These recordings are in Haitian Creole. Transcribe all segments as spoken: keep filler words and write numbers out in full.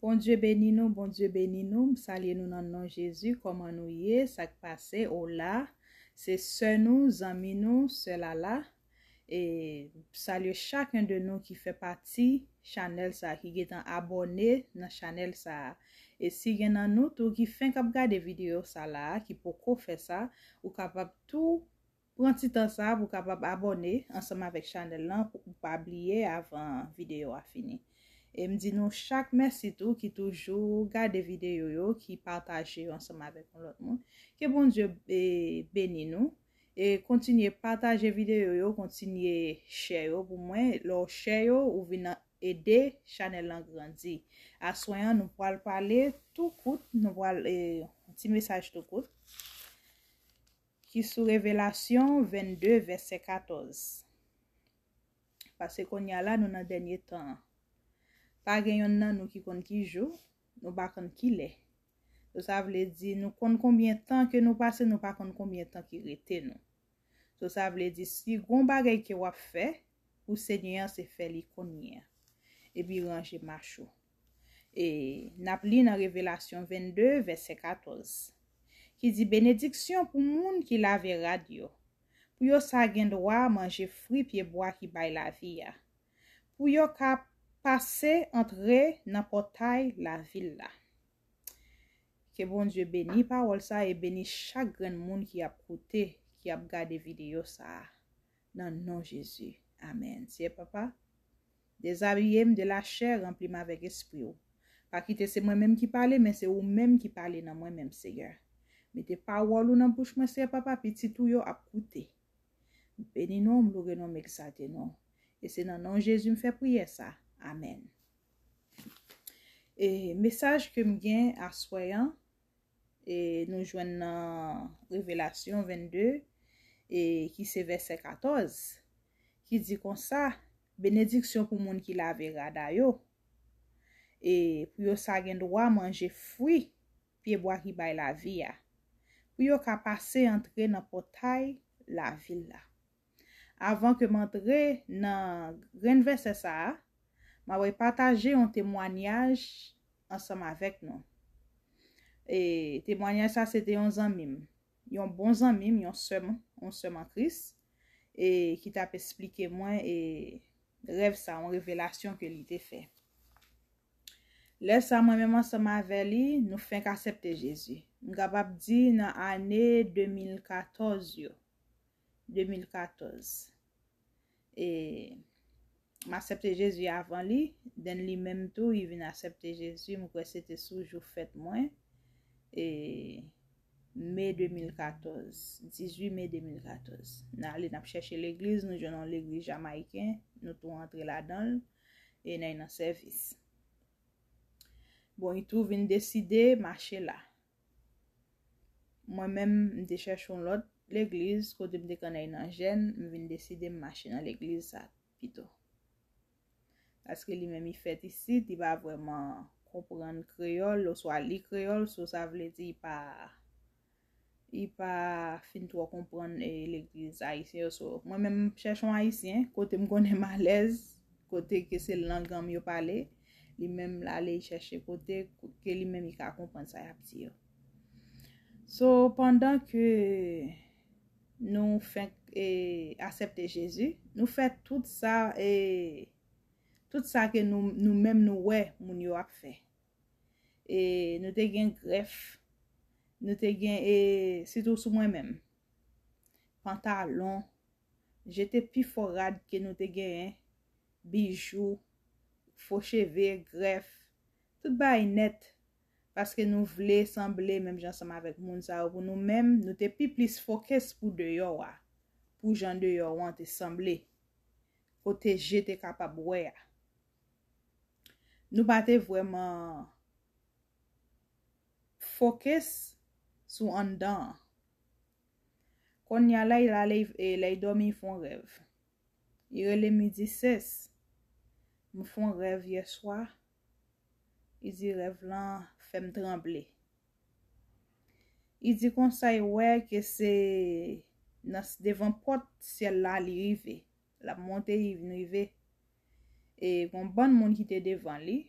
Bondye beni nou, Bondye beni nou. M salye nou nan non Jezi. Kòman nou ye? Sa k pase? Ola. Se sè nou, zanmi nou, sè Lala. E salye chacun de nou ki fè pati chanèl sa, ki gentan abòne nan chanèl sa. E si gen nan nou tou ki fenk ap gade videyo sa la, ki poko fè sa, ou kapab tou pran ti tan sa pou kapab abòne ansanm avèk chanèl lan, pou pa bliye avan videyo a fini. E m di nou chak mèsi tou ki toujou gade videyo yo, ki pataje yo ansanm avèk yon lòt moun. Ke Bondye, e, beni nou. E kontinye pataje videyo yo, kontinye share yo pou mwen. Lè w share yo, ou vin ede chanèl lan grandi. Aswè an, nou pral pale tou kout, nou pral, e, yon ti mesaj tou kout ki sou Revelasyon vennde, vèsè katòz. Paske kounye a la, nou nan dènye tan an. Pa gen yonn nan nou ki konn ki jou, nou pa konn ki lè. So, sa vle di, nou konn konbyen tan ke nou pase, nou pa konn konbyen tan ki rete nou. So, sa vle di, si gon bagay ke w ap fè pou Senyè an, se fè li kounye a. Epi ranje mach ou. E n ap li nan Revelasyon vennde, vèsè katòz, ki di, Benediksyon pou moun ki lave rad yo, pou yo sa gen dwa manje fwi pyebwa ki bay lavi a, pou yo ka pase antre nan pòtay lavil la. Ke Bondye beni pawòl sa e beni chak grenn moun ki ap koute, ki ap gade videyo sa a. Nan non Jezi. Amèn. Seyè Papa, dezabiye m de lachè, ranpli m avèk espri w. Pa kite se mwen menm ki pale, men se ou menm ki pale nan mwen menm, Seyè. Mete pawòl ou nan bouch mwen, Seyè Papa, pitit ou yo ap koute. M beni non w, m loure non w, m egzalte non w. E se nan non Jezi m fè priyè sa. Amèn. E mesaj ke m gen aswè an, e nou jwenn nan Revelasyon vennde, e ki se vèsè katòz, ki di konsa, Benediksyon pou moun ki lave rad a yo, e pou yo sa gen dwa manje fwi pyebwa ki bay lavi a, pou yo ka pase antre nan pòtay lavil la. Avan ke m antre nan grenn vèsè sa a, m ap pataje yon temwayaj ansanm avèk nou. E temwayaj sa se te yon zanmi m, yon bon zanmi m, yon sè m, yon sè m an Kris, e ki t ap esplike mwen e rèv sa, yon revelasyon ke li te fè. Lè sa, mwen menm ansanm avè li, nou fenk aksepte Jezi. M kapab di nan ane de mil katòz yo. De mil katòz. E m aksepte Jezi avan li, then li menm tou, li vin aksepte Jezi, m kwè se te sou jou fèt mwen, e me de mil katòz, dizuit me de mil katòz. N ale, n ap chèche legliz, nou jwenn yon legliz jamayiken, nou tou antre ladan l, e n al nan sèvis. Bon, li tou vin deside mache la. Mwen menm, m te chèche yon lòt legliz, kote m te konn al nan jèn, m vin deside m mache nan legliz sa pito. Paske li menm, li fèt isit, li pa vrèman konprann kreyòl, oswa li kreyòl, so sa vle di li pa, li pa fin twò konprann, e, legliz ayisyen yo. So, mwen menm, m chèche yon ayisyen, kote m konnen m alèz, kote ke se lang an m yo pale, li menm l ale chèche kote ke li menm li ka konprann sa y ap di yo. So, pandan ke nou fenk, e, aksepte Jezi, nou fè tout sa, e, tout sa ke nou, nou menm nou wè moun yo ap fè. E, nou te gen grèf, nou te gen, e, sitou sou mwen menm, pantalon, je te pi fò rad ke nou te genyen, bijou, fo cheve, grèf, tout bagay nèt, paske nou vle sanble menm jan ansanm avèk moun sa yo. Pou nou menm, nou te pi plis fokis pou deyò a, pou jan deyò an te sanble, kote je te kapab wè a. Nou pa te vrèman fokis sou anndan an. Kounye a la, li ale, e, lè li dòmi, li fè yon rèv. Li rele m, li di, Sès, m fè yon rèv yè swa. Li di, rèv lan fè m tranble. Li di konsa, li wè ke se nan s-, devan pòt syèl la li rive. L ap monte, li vin rive. E gon bann moun ki te devan li.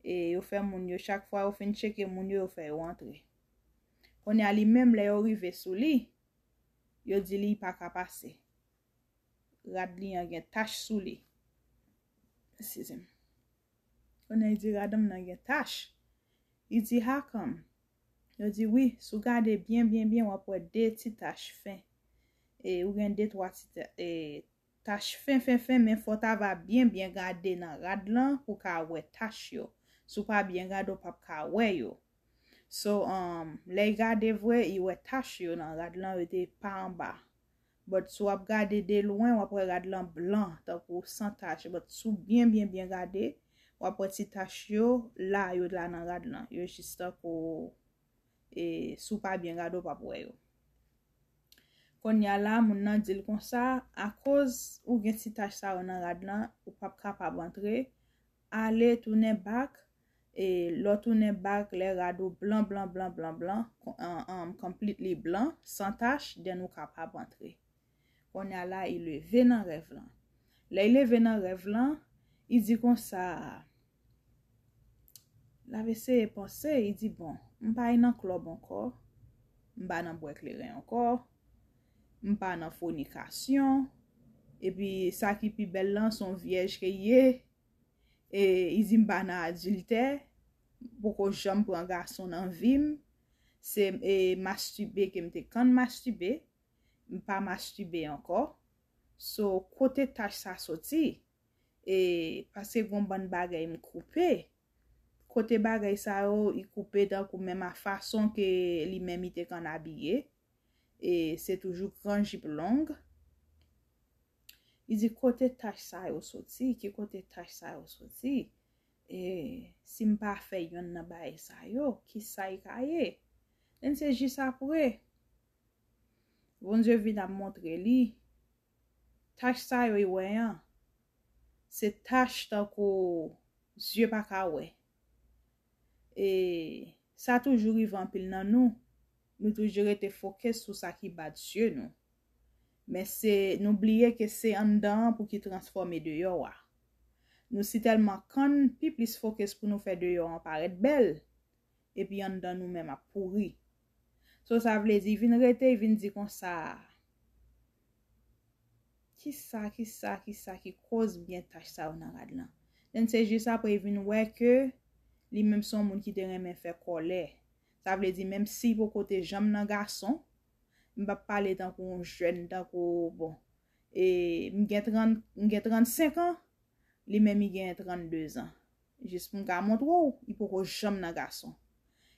e yo fè moun yo, chak fwa yo fin tcheke moun yo, yo fè yo antre. Kounye a li menm, lè yo rive sou li, yo di li pa ka pase. Rad li an gen tach sou li. Excuse me. Kounye a li di rad an nan gen tach. Li di, "How come?" Yo di, "Wi, si w gade byen, byen, byen, w ap wè de ti tach fen. E ou gen de, twa ti ta- e, tach fen, fen, fen, men fò w ta va byen, byen gade nan rad lan pou w ka wè tach yo. Si w pa byen gade, w p ap ka wè yo." So, um, lè l gade vre, li wè tach yo nan rad lan, yo te pa anba. But si w ap gade de lwen, w ap wè rad lan blan, tankou san tach. But si w byen, byen, byen gade, w ap wè ti tach yo la, yo la nan rad lan. Yo jis tankou, e, si w pa byen gade, w p ap wè yo. Kounye a la, moun nan di l konsa, akoz ou gen ti tach sa yo nan rad lan, ou p ap kapab antre, ale tounen bak, e lè w tounen bak, lè rad ou blan, blan, blan, blan, blan, kon- an- an- completely blan, san tach, then ou kapab antre. Kounye a la, li leve nan rèv lan. Lè li leve nan rèv lan, li di konsa, l ap eseye panse, li di, "Bon, m pa nan klèb ankò, m pa nan bwè kleren ankò, m pa nan fònikasyon, epi sa ki pi bèl lan, se yon vyèj ke l ye, e li di m pa nan adiltè, m poko janm pran gason nan vi m, se e, mastibe ke m te konn mastibe, m pa mastibe ankò." So, kote tach sa soti? E, paske gon bann bagay m koupe. Kote bagay sa yo, li koupe tankou menm a fason ke li menm li te konn abiye. E se toujou gran jip long. Li di, "Kote tach sa yo soti? Ki kote tach sa yo soti? E si m pa fè yonn nan bagay sa yo, ki sa l ka ye?" Then se jis apre, Bondye vin ap montre li tach sa yo li wè an. Se tach tankou zye pa ka wè. E sa toujou rive anpil nan nou. Nou toujou rete fokis sou sa ki bat zye nou. Men se, nou bliye ke se anndan an pou ki transfòme deyò a. Nou si tèlman konn pi plis fokis pou nou fè deyò an parèt bèl, epi anndan nou menm ap pouri. So, sa vle di, vin rete, vin di konsa, "Kisa, kisa, kisa ki koz byen tach sa yo nan rad lan?" Then se jis apre, li vin wè ke li menm se yon moun ki te renmen fè kòlè. Sa vle di, menm si li poko te janm nan gason, m p ap pale tankou yon jèn, tankou, bon, e, m gen trant, m gen trannsenk an, li menm li gen trannde zan. Jis pou m ka montre w, li poko janm nan gason.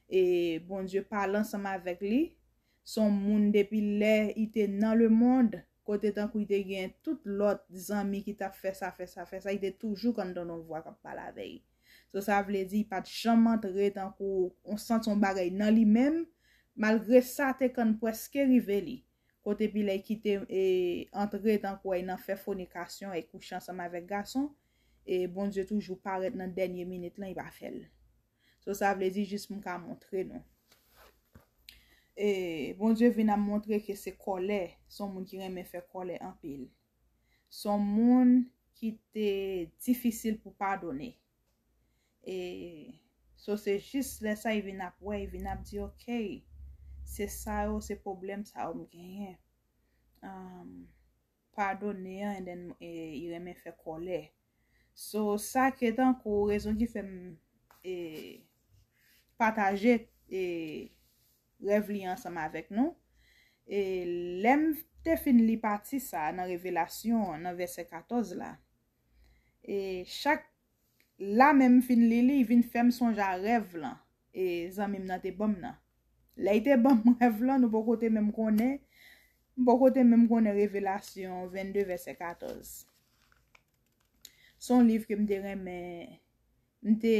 E Bondye pale ansanm avèk li, se yon moun depi lè li te nan lemonn, kote tankou li te gen tout lòt zanmi ki t ap fè sa, fè sa, fè sa, li te toujou konn tande yon vwa k ap pale avè li. So, sa vle di, li pa t janm antre tankou yon santi yon bagay nan li menm, malgre sa te konn prèske rive li. Kote pi lè l kite, e, antre tankou ay nan fè fònikasyon, ay kouche ansanm avèk gason, e Bondye toujou parèt nan dènye minit lan, li pa fè l. So, sa vle di jis pou m ka montre nou. E Bondye vin ap montre ke se kòlè, se yon moun ki renmen fè kòlè anpil. Se yon moun ki te difisil pou padone. E so se jis lè sa li vin ap wè, li vin ap di, "Ok, se sa yo, se pwoblèm sa yo m genyen." Um, padone an, and then, e, li renmen fè kòlè. So, sa ke tankou rezon ki fè m, e, pataje, e, rèv li ansanm avèk nou. E lè m te fin li pati sa nan Revelasyon an, nan vèsè katòz la, e chak la menm m fin li li, li vin fè m sonje a rèv lan, e zanmi m nan te ban m nan. Lè li te ban m rèv lan, nou poko te menm konnen, m poko te menm konnen Revelasyon vennde vèsè katòz. Se yon liv ke m te renmen, m te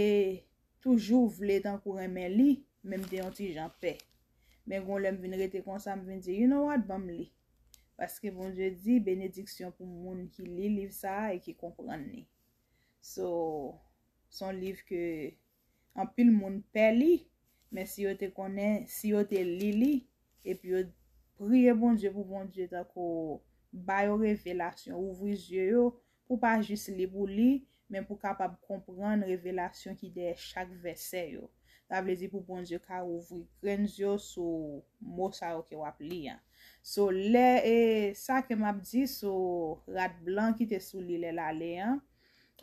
toujou vle tankou renmen li, men m te yon ti jan pè. Men gon lè m vin rete konsa, m vin di, "You know what? Ban m li." Paske Bondye di, "Benediksyon pou moun ki li liv sa a e ki konprann li." So, se yon liv ke anpil moun pè li, men si yo te konnen, si yo te li li, epi yo priye Bondye pou Bondye tankou ba yo revelasyon, ouvri zye yo, pou pa jis li pou li, men pou kapab konprann revelasyon ki dèyè chak vèsè yo. Sa vle di pou Bondye ka ouvri grenn zye w sou mo sa yo ke w ap li an. So, lè e sa ke m ap di sou rad blan ki te sou li lè l ale an,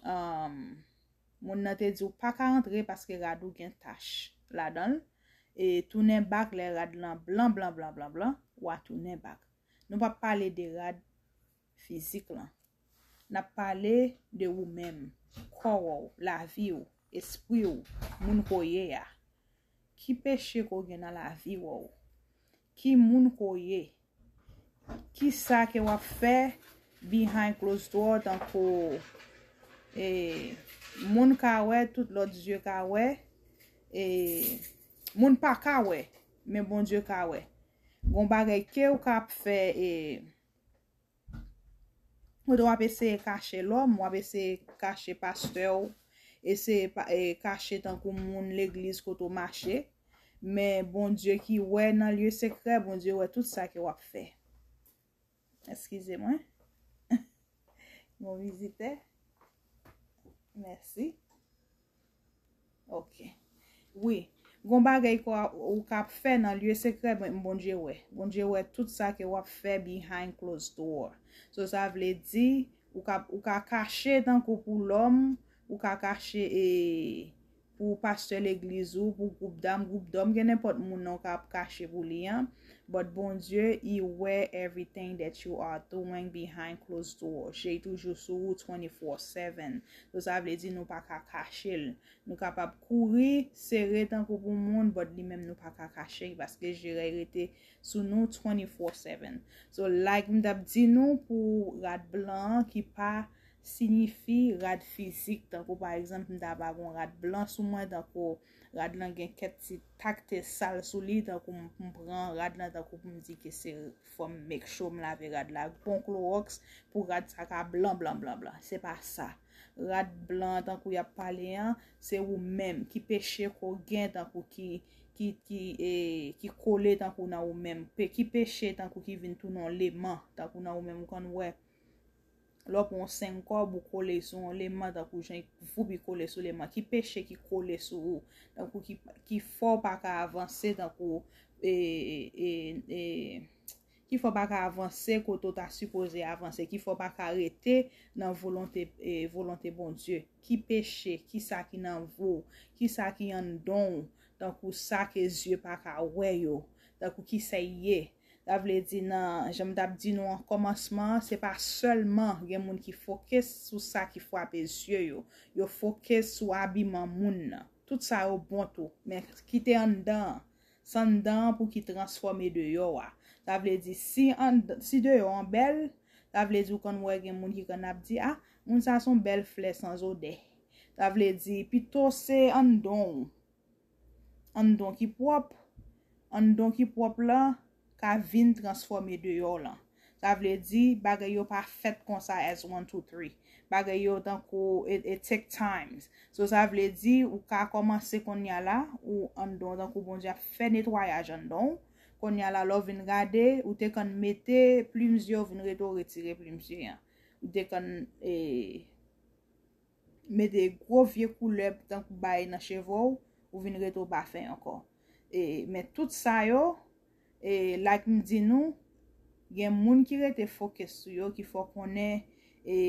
um, moun nan te di w pa ka antre paske rad ou gen tach ladan l. E tounen bak lè rad lan blan, blan, blan, blan, blan, w a tounen bak. Nou p ap pale de rad fizik lan. N ap pale de ou menm, kò w, lavi w, espri w, moun ko ye a. Ki peche ko gen nan lavi w? Ki moun ko ye? Ki sa ke w ap fè behind closed door tankou e, moun ka wè, tout lòt zye ka wè, e, moun pa ka wè, men Bondye ka wè. Gon bagay ke w ka ap fè e, kote w ap eseye kache lòm, w ap eseye kache pastè w, eseye pa- e, kache tankou moun legliz kote w mache. Men Bondye ki wè nan lye sekrè, Bondye wè tout sa ke w ap fè. Eskize mwen. Bon vizitè. Mèsi. Ok. Wi. Gon bagay ke w ka ap fè nan lye sekrè, men Bondye wè. Bondye wè tout sa ke w ap fè behind closed door. So, sa vle di, ou ka, ou ka kache tankou pou lòm, ou ka kache e, pou pastè legliz ou, pou gwoup dam, gwoup dòm, gen nenpòt moun nan ou ka ap kache pou li an. But Bondye, he wear everything that you are doing behind closed door. Je toujou sou ou twenty-four seven. So, sa vle di nou pa ka kache l. Nou kapab kouri, sere tankou pou moun, but li menm nou pa ka kache l, paske je rete sou nou twenty-four seven. So, like m t ap di nou pou rad blan an ki pa siyifi rad fizik, tankou pa egzanp, m ta ba gon rad blan sou mwen, tankou rad lan gen kèk ti takte sal sou li, tankou m, m pran rad lan, tankou pou m di ke se fò m make sure m lave rad la bon klowòks pou rad sa ka blan, blan, blan, blan. Se pa sa. Rad blan, tankou y ap pale an, se ou menm. Ki peche ke w gen, tankou ki, ki, ki, e, ki kole tankou nan ou menm. Pe, ki peche tankou ki vin tounen yon leman, tankou nan ou menm, ou konn wè. Lè w pran yon senk kòb, ou kole sou yon leman, tankou jan voupi kole sou leman. Ki peche ki kole sou ou, tankou ki, ki fè w pa ka avanse, tankou, e, e, e, e, ki fè w pa ka avanse kote w ta sipoze avanse, ki fè w pa ka rete nan volonte, e, volonte Bondye. Ki peche, ki sa ki nan vi w, ki sa ki anndan w, tankou sa ke zye pa ka wè yo, tankou ki sa y ye. Sa vle di nan, jan m t ap di nou an kòmansman an, se pa sèlman gen moun ki fokis sou sa ki frape zye yo. Yo fokis sou abiman moun nan. Tout sa yo bon tou, men kite anndan an. Se anndan an pou ki transfòme deyò a. Sa vle di, si, anndan, si deyò an bèl, sa vle di ou konn wè gen moun ki konn ap di, a, moun sa se yon bèl flè san odè. Sa vle di, pito se anndan w. Anndan w ki pwòp, anndan w ki pwòp lan ka vin transfòme deyò lan. Sa vle di, bagay yo pa fèt konsa as one, two, three. Bagay yo tankou, it, it take times. So, sa vle di, ou ka kòmanse kounye a la, ou anndan w tankou Bondye ap fè netwayaj anndan w. Kounye a la, lè w vin gade, ou te konn mete plim zye, ou vin rete w retire plim zye an. Ou te konn, e, mete gwo vye koulè tankou bay nan cheve w, ou vin rete w pa fè ankò. E, men tout sa yo, e, like m di nou, gen moun ki rete fokis sou yo, ki fè w konnen, e,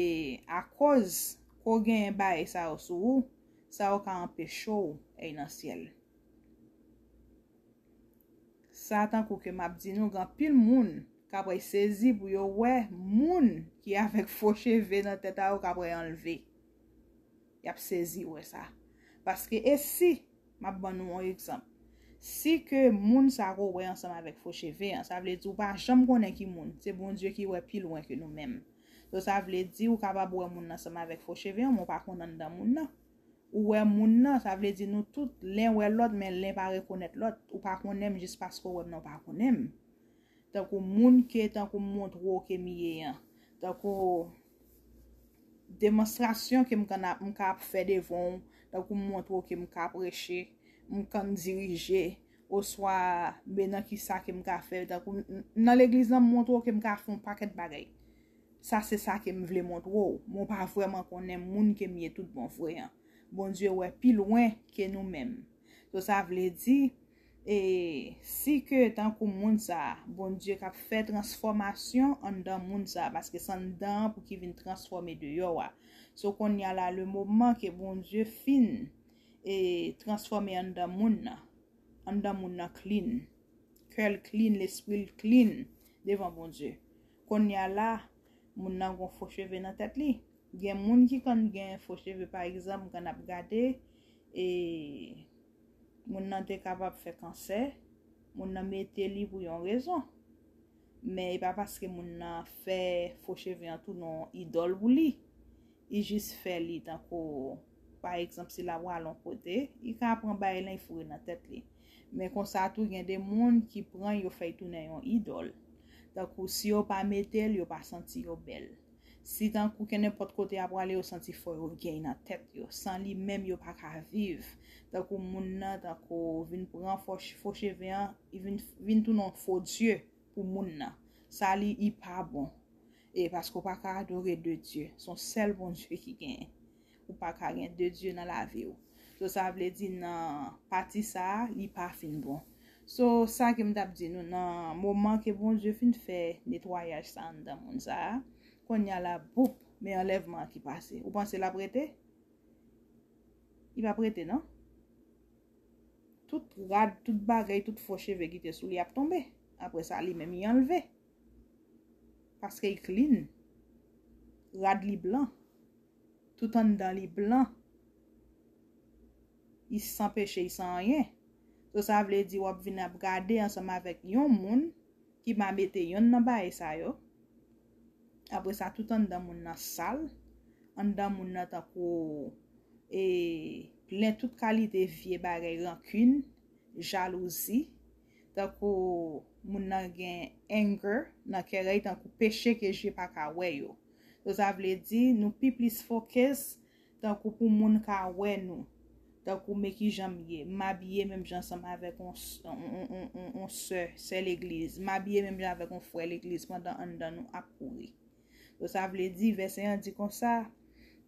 akoz ke w genyen bagay sa yo sou ou, sa yo ka anpeche w al nan syèl. Sa tankou ke m ap di nou, gen anpil moun k ap sezi pou yo wè moun ki avèk fo cheve nan tèt a yo k ap anlve. Y ap sezi wè sa. Paske e si, m ap ban nou yon egzanp. Si ke moun sa ke w wè ansanm avèk fo cheve an, sa vle di ou pa janm konnen ki moun. Se Bondye ki wè pi lwen ke nou menm. So, sa vle di ou kapab wè moun nan ansanm avèk fo cheve an, men ou pa konn anndan moun nan. Ou wè moun nan, sa vle di nou tout, len wè lòt, men len pa rekonèt lòt. Ou pa konnen m jis paske w wè m nan, ou pa konnen m. Tankou moun ke, tankou m montre w ke m ye an. Tankou demonstrasyon ke m konn ap, m ka ap fè devan w, tankou m montre w ke m ka preche, m konn dirije, oswa men nan ki sa ke m ka fè, tankou m, m, nan legliz lan, m montre w ke m ka fè yon pakèt bagay. Sa se sa ke m vle montre w. Mwen pa vrèman konnen moun ke m ye tout bon vre an. Bondye wè pi lwen ke nou menm. So sa vle di, e, si ke tankou moun sa, Bondye k ap fè transfòmasyon anndan moun sa, paske se anndan an pou ki vin transfòme deyò a. So kounye a la, le moman ke Bondye fin, e, transfòme anndan moun nan, anndan moun nan clean. Kè l clean, lespri l clean devan Bondye. Kounye a la, moun nan gon fo cheve nan tèt li. Gen moun ki konn gen fo cheve, pa egzanp, kan n ap gade, e, moun nan te kapab fè kansè, moun nan mete li pou yon rezon. Men e pa paske moun nan fè fo cheve an tounen yon idòl pou li. Li jis fè li tankou, pa egzanp, si l ap al yon kote, li ka pran bagay lan, li foure nan tèt li. Men konsa tou, gen de moun ki pran, yo fè l tounen yon idòl. Tankou, si yo pa mete l, yo pa santi yo bèl. Si tankou kenenpòt kote y ap prale, yo santi fò yo gay nan tèt yo. San li menm, yo pa ka viv. Tankou moun nan, tankou vin pran fo, fo cheve an, li vin, vin tounen yon fo dye pou moun nan. Sa li, li pa bon. E paske w pa ka adore de dye. Se yon sèl Bondye ki genyen. Ou pa ka gen de dye nan lavi w. So, sa vle di nan pati sa a, li pa fin bon. So, sa ke m t ap di nou, nan moman ke Bondye fin fè netwayaj sa anndan moun sa a, kounye a la, boup, men anlèvman an ki pase. Ou panse l ap rete? Li p ap rete, non. Tout rad, tout bagay, tout fo cheve ki te sou li ap tonbe. Apre sa, li menm, li anlve. Paske li clean. Rad li blan. Tout anndan li blan. Li san peche, li san anyen. So, sa vle di w ap vin ap gade ansanm avèk yon moun ki pa mete yonn nan bagay sa yo. Apre sa, tout anndan moun nan sal. Anndan moun nan tankou, e, plen tout kalite vye bagay, rankin, jalouzi. Tankou moun nan gen anger nan kè l, tankou peche ke je pa ka wè yo. So, sa vle di, nou pi plis focus tankou pou moun ka wè nou. Tankou men kijan m ye, m abiye menm jan ansanm avèk on, on, on, on, on sè, sè legliz. M abiye menm jan avèk on frè legliz pandan anndan nou ap kouri. So, sa vle di, vèsè an di konsa,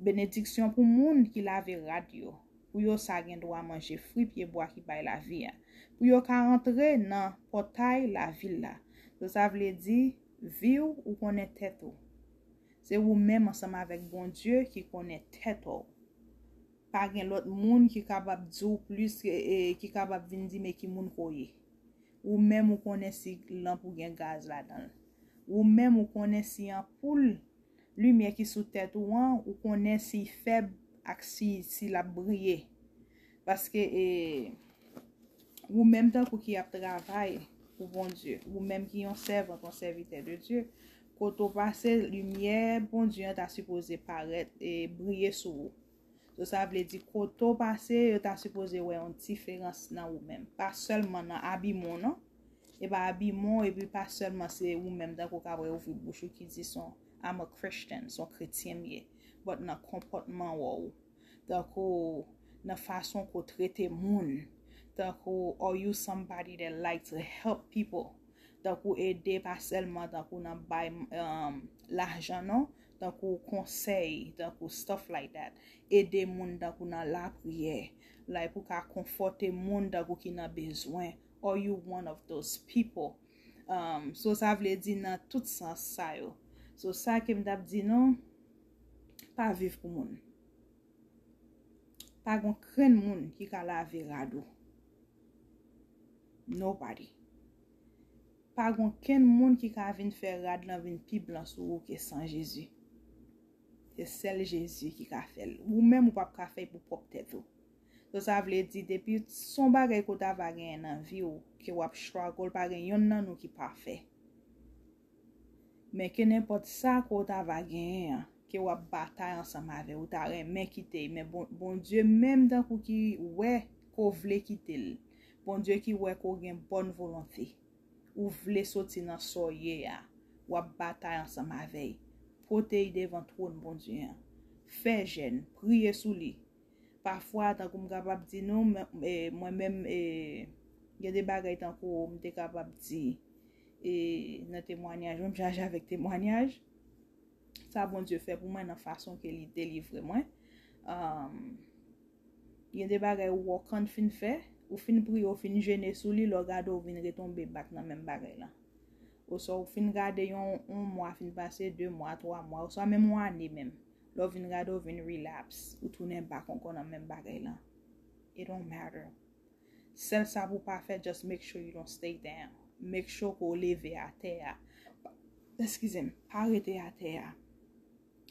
benediksyon pou moun ki lave rad yo, pou yo sa gen dwa manje fwi pyebwa ki bay lavi a, pou yo ka antre nan pòtay lavil la. So, sa vle di, vi w, ou konnen tèt ou. Se ou menm ansanm avèk Bondye ki konnen tèt ou. Pa gen lòt moun ki kapab di w plis, e, e, ki kapab vin di men ki moun ke w ye. Ou menm ou konnen si lanp ou gen gaz ladan l. Ou menm ou konnen si anpoul limyè ki sou tèt ou an, ou konnen si l fèb ak si, si l ap briye. Paske, e, ou menm tankou ki ap travay pou Bondye, ou menm ki yon sèvant, yon sèvitè de Dye, kote w pase, limyè Bondye an ta sipoze parèt e briye sou ou. So, sa vle di kote w pase, yo ta sipoze wè yon diferans nan ou menm. Pa sèlman nan abiman w, non. E pa abiman w, epi pa sèlman se ou menm tankou w ka wè ouvri bouch ou ki di son "I'm a Christian", son kretyen m ye. But nan konpòtman w, tankou nan fason ke w trete moun, tankou are you somebody that like to help people? Tankou ede pa sèlman tankou nan bay, um, lajan non, tankou konsèy, tankou stuff like that. Ede moun tankou nan lapriyè, like pou ka konfòte moun tankou ki nan bezwen. Are you one of those people? Um, so sa vle di nan tout sans sa yo. So sa ke m t ap di nou, pa viv pou moun. Pa gon kenn moun ki ka lave rad ou. Nobody. Pa gon kenn moun ki ka vin fè rad lan vin pi blan sou ou ke san Jezi. Se sèl Jezi ki ka fè l. Ou menm ou p ap ka fè l pou pwòp tèt ou. So sa vle di depi se yon bagay ke w ta va genyen nan vi w, ke w ap struggle, pa gen yonn nan nou ki pafè. Men kenenpòt sa ke w ta va genyen an, ke w ap batay ansanm avè l, ou ta renmen kite l, men Bon, Bondye menm tankou ki wè ke w vle kite l, Bondye ki wè ke w gen bòn volonte, ou vle soti nan sa w ye a, w ap batay ansanm avè l. Pote l devan twòn Bondye an. Fè jèn, priye sou li. Pafwa, tankou m kapab di nou, mwen, e, mwen menm, e, gen de bagay tankou m te kapab di, e, nan temwanyaj, mwen m chaje avèk temwanyaj. Sa Bondye fè pou mwen nan fason ke li delivre mwen. Um, gen de bagay ou wè w konn fin fè, ou fin priye, ou fin jene sou li, lè w gade w vin retonbe back nan menm bagay lan. Oswa ou fin gade yon, yon mwa fin pase, de mwa, twa mwa, oswa menm yon ane menm. Lè w vin gade w vin relapse, ou tounen back ankò nan menm bagay lan. It don't matter. Sèl sa pou w pa fè, just make sure you don't stay down. Make sure ke w leve atè a. Eskize m, pa rete atè a.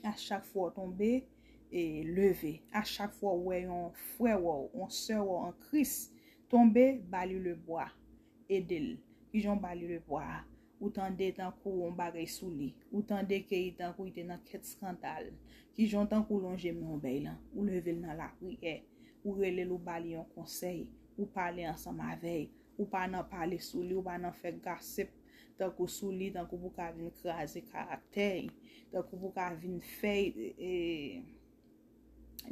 A chak fwa w tonbe, e leve. A chak fwa w wè yon frè w, yon sè w an Kris tonbe, ba li le bwa. Ede l. Kijan w ba li le bwa a? Ou tande tankou yon bagay sou li. Ou tande ke li tankou li te nan kèk eskandal. Kijan w tankou lonje men w bay lan? Ou leve l nan lapriyè. Ou rele l, ou ba li yon konsèy. Ou pale ansanm avè l. Ou pa nan pale sou li, ou pa nan fè gossip tankou sou li, tankou pou ka vin kraze karaktè l, tankou pou ka vin fè, e,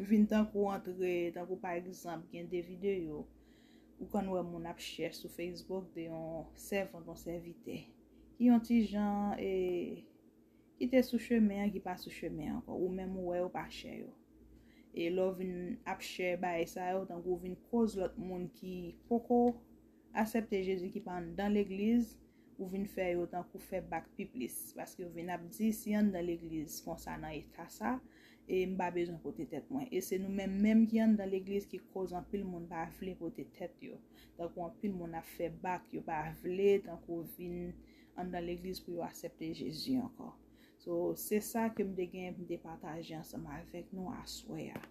vin tankou antre, tankou pa egzanp, gen de videyo, ou konn wè moun ap share sou Facebook de yon sèvant, yon sèvitè, ki yon ti jan, e, ki te sou chemen an, ki pa sou chemen an ankò. Ou menm ou wè yo pa share yo. E lè w vin ap share bagay sa yo, tankou w vin koz lòt moun ki poko aksepte Jezi, ki pa anndan legliz, ou vin fè yo tankou fè back pi plis. Paske yo vin ap di, si anndan legliz konsa nan eta sa, e m pa bezwen pote tèt mwen. E se nou menm menm ki anndan legliz ki koz anpil moun pa vle pote tèt yo. Tankou anpil moun ap fè back, yo pa vle tankou vin anndan legliz pou yo aksepte Jezi ankò. So, se sa ke m te gen pou m te pataje ansanm avèk nou aswè a.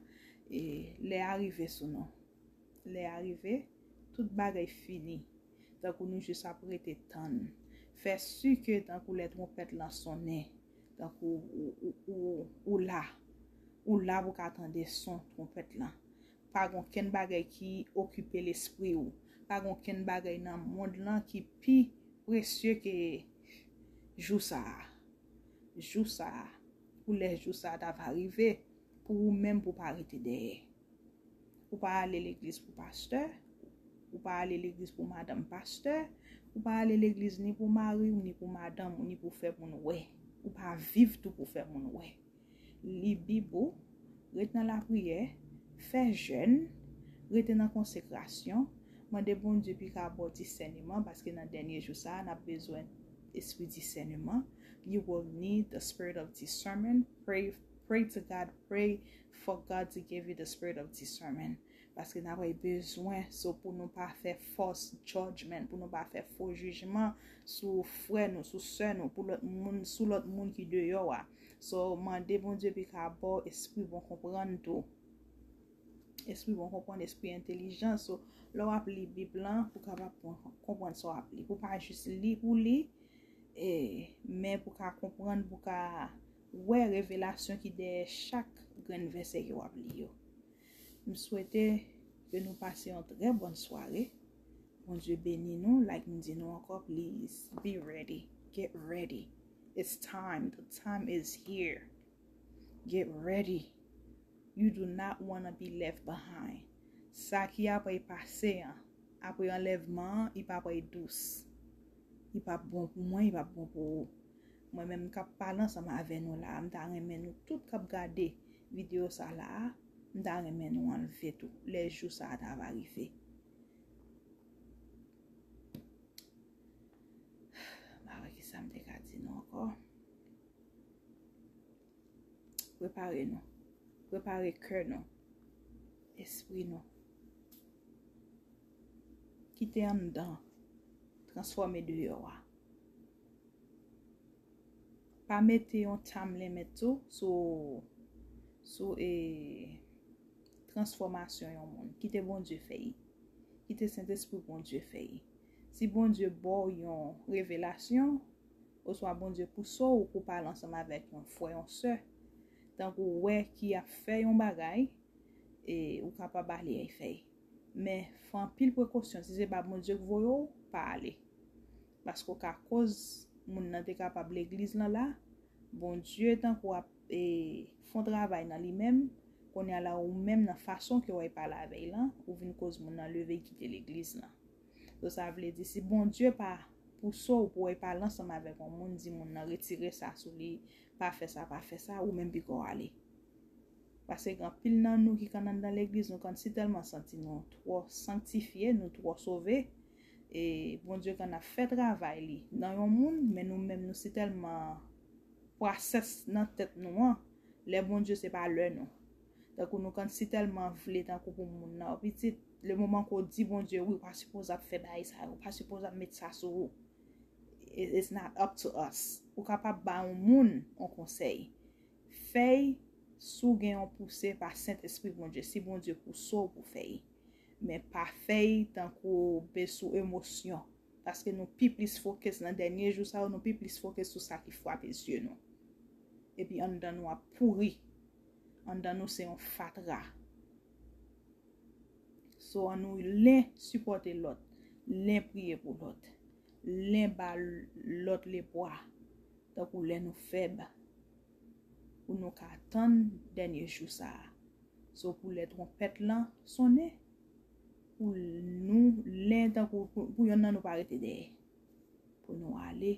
E lè a rive sou nou. Lè a rive, tout bagay fini. Tankou nou jis ap rete tann. Fè si ke tankou lè twonpèt lan sonnen, tankou ou, ou, ou, ou la. Ou la pou ka tande son twonpèt lan. Pa gen okenn bagay ki okipe lespri w. Pa gen okenn bagay nan mond lan ki pi presye ke jou sa a. Jou sa a. Pou lè jou sa a ta va rive, pou ou menm pou pa rete dèyè. Ou pa ale legliz pou pastè, ou pa ale legliz pou madanm pastè, ou pa ale legliz ni pou mari w, ni pou madanm ou, ni pou fè moun wè. Ou pa viv tou pou fè moun wè. Li Bib ou, ret nan lapriyè, fè jèn, rete nan konsekrasyon, mande Bondye pou l ka ba w disèneman, paske nan dènye jou sa a, n ap bezwen espri disèneman. You will need the spirit of discernment. Pray, pray to God, pray for God to give you the spirit of discernment. Paske n ap bezwen, so pou nou pa fè false judgment, pou nou pa fè fo jijman sou frè nou, sou sè nou, pou lòt moun, sou lòt moun ki deyò a. So, mande Bondye pou l ka ba w espri bon konprann tou. Espri bon konprann, espri entèlijans. So, lè w ap li Bib lan, pou w kapab konprann sa w ap li. Pou w pa jis li pou li, e, men pou w ka konprann, pou w ka wè revelasyon ki dèyè chak grenn vèsè ke w ap li yo. M swete ke nou pase yon trè bòn sware. Bondye beni nou. Like m di nou ankò, please be ready. Get ready. It's time. The time is here. Get ready. You do not wanna be left behind. Sa ki apre pase an, apre anlèvman an, li pa pral dous. Li p ap bon pou mwen, li p ap bon pou ou. Mwen menm k ap pale ansanm avè nou la a, m ta renmen nou tout k ap gade videyo sa la a, m ta renmen nou anlve tou, lè jou sa a ta va rive. M pa wè kisa m te ka di nou ankò. Prepare nou. Prepare kè nou. Espri nou. Kite anndan transfòme deyò a. Pa mete yon time limit tou sou, sou, e, transfòmasyon yon moun. Kite Bondye fè l. Kite Sentespri Bondye fè l. Si Bondye ba w yon revelasyon, oswa Bondye pouse w pou w pale ansanm avèk yon frè, yon sè, tankou w wè ki ap fè yon bagay, e ou kapab ale fè l. Men, fè anpil prekosyon. Si se pa Bondye k voye w, pa ale. Paske w ka koz moun nan te kapab legliz lan la, Bondye tankou ap, e, fè yon travay nan li menm, kounye a la ou menm nan fason ke w al pale avè l lan, ou vin koz moun nan leve kite legliz lan. So, sa vle di, si Bondye pa pouse w pou w al pale ansanm avèk yon moun, di moun nan retire sa sou li, pa fè sa, pa fè sa, ou menm piko ale. Paske gen anpil nan nou ki konn anndan legliz, nou konn si tèlman santi nou twò sanktifye, nou twò sove, e Bondye konn ap fè travay li nan yon moun, men nou menm nou si tèlman pwasès nan tèt nou an, lè Bondye se pa lè nou. Tankou nou konn si tèlman vle tankou pou moun nan, pitit, le moman ke w di Bondye, wi, ou pa sipoze ap fè bagay sa yo, ou pa sipoze ap met sa sou ou. It- It's not up to us. Ou kapab ba yon moun yon konsèy. Fèy, si w gen yon pouse pa Sentespri Bondye, si Bondye pouse w pou fèy. Men pa fèy tankou w be sou emosyon. Paske nou pi plis fokis nan dènye jou sa yo, nou pi plis fokis sou sa ki frape zye nou. Epi anndan nou ap pouri. Anndan nou se yon fatra. So, ann nou len sipòte lòt, len priye pou lòt, len ba lòt lepwa, tankou lè nou fèb, pou nou ka tann dènye jou sa a. So, pou lè twonpèt lan sonnen, pou nou len tankou pou, pou yonn nan nou pa rete dèyè. Pou nou ale,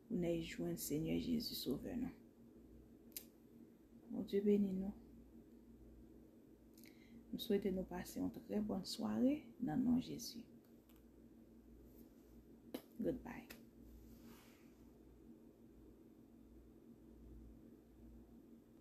pou nou al jwenn Senyè Jezi Sovè nou. Bondye beni nou. M swete nou pase yon trè bòn sware nan non Jezi. Goodbye.